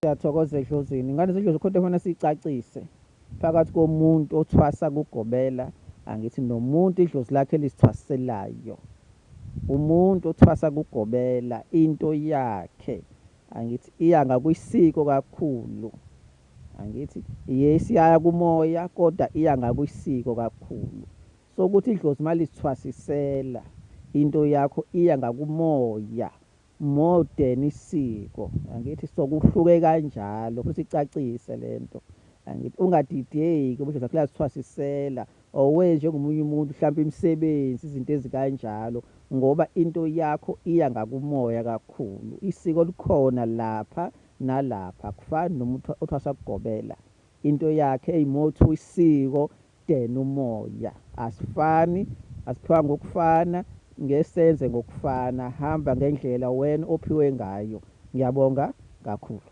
Siyathokoza edlozini. Ngane zedlozi khona into efuna siyicacise phakathi komuntu othwasa kugobela, angithi nomuntu idlozi lakhe elizithwaselayo. Umuntu othwasa kugobela into yakhe, angithi iya ngakwisiko kakhulu. Angithi yes iyaya kumoya kodwa iya ngakwisiko kakhulu. So ukuthi idlozi malizithwasisela into yakho iya ngakumoya more than isiko. Angithi so kuhluke kanjalo futhi icacise lento. Angithi ungadideki ukuthi idlozi liyazithwasisela owe njengomunye umuntu mhlawumbe imisebenzi izinto ezikanjalo ngoba into yakho iya ngakumoya kakhulu. Isiko likhona lapha nalapha akufani nomuntu othwasa kugobela. Into yakhe eyimothu isiko than umoya. Asifani, asiphiwanga ngokufana, ngesenze ngokufana. Hamba ngendlela wena ophiwe ngayo. Ngiyabonga kakhulu.